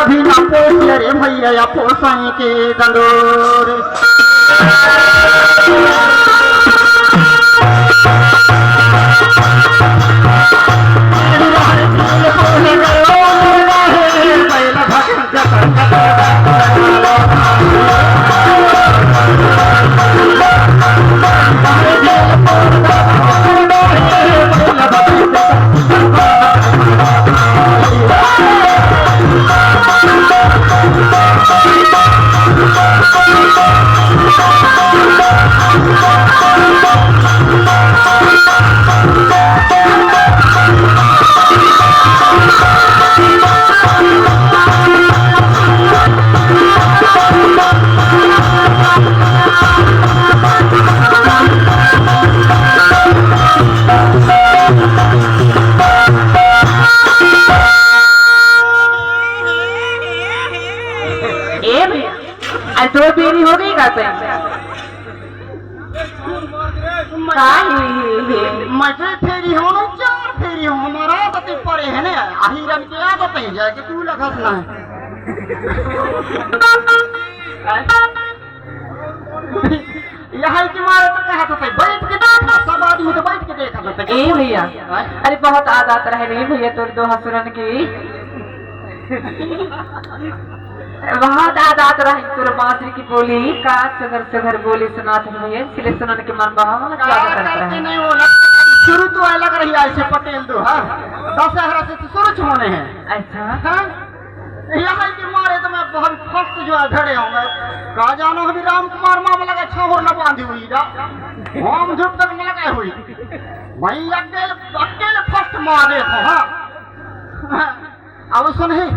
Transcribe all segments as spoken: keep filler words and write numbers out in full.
बिना पोसिया रे भैया, या पोसाई के दंदोर। ए भैया, आज दो बेरी हो गई का तैं? का हे, हे, हे? मैं तो फेरी हूँ ना, चार फेरी हूँ, हमारा तो ते पड़े है ना, आही रन के आदत है, जाके तू लखस ना। यहाँ के मारे तो कहा था, बैठ के देख ना, सब आदमी तो बैठ के देखा था। ए भैया, हाँ? अरे बहुत आदत रहे रे भैया तोर दो हसुरन की। बहुत आदत रहे तोर बांसुरी की बोली, का सुघर सुघर बोली सुनात हे भैया, इसलिए सुनन के मन बहुत का ज्यादा करत करते रहे। नहीं वो लग-, शुरू तो अलग रही ऐसे पटेल दो, हाँ, दशहरा से तो शुरू होने हैं। अच्छा। हाँ? यहाँ के मारे तो मैं बहुत फर्स्ट जो है झड़े हूँ मैं। का जानो अभी राम कुमार मामा लगा छहोर न बांधी हुई जा। हम जब तक न लगा हुई। मैं अकेले, अकेले फर्स्ट मारे हूँ, हाँ। अब सुन ही।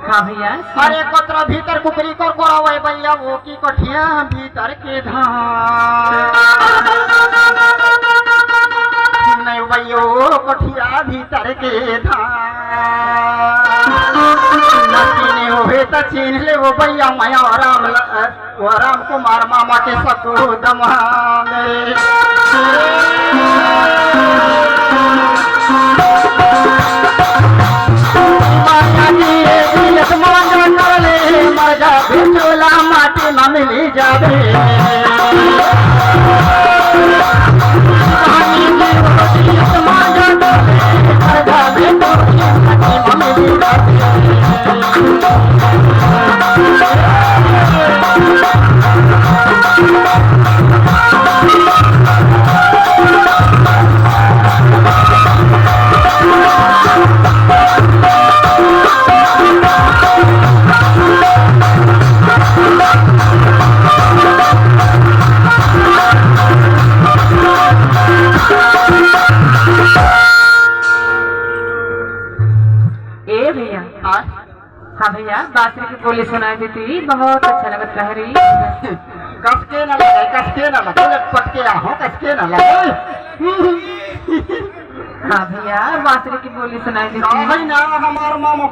हाँ भैया, सुन। अरे कोतरा भीतर कुकरी कोरकोरावे भैया, वो की कोठिया भीतर के धान। नहीं भैया, वो कोठिया भीतर के धान। न चीने हुए तो चीन ले वो भैया, मैं आराम ल-, वो राम कुमार मामा के सपूत मांगे। माया जी, ये भी आसमान कर ले, मर जा बिचोला माटी में मिली जावे। माया जी, ये भी आसमान कर ले, मर जा बिचोला माटी में मिली जावे। ए भैया। हाँ? हाँ भैया, बांसुरी की बोली सुनाई देती, बहुत अच्छा लगत रहे रही। कस के ना लगे, कस के ना लगे, लटपट के आहो, कस के ना लगे। हाँ भैया, बांसुरी की बोली सुनाई देती। ना भाई ना, हमार मामा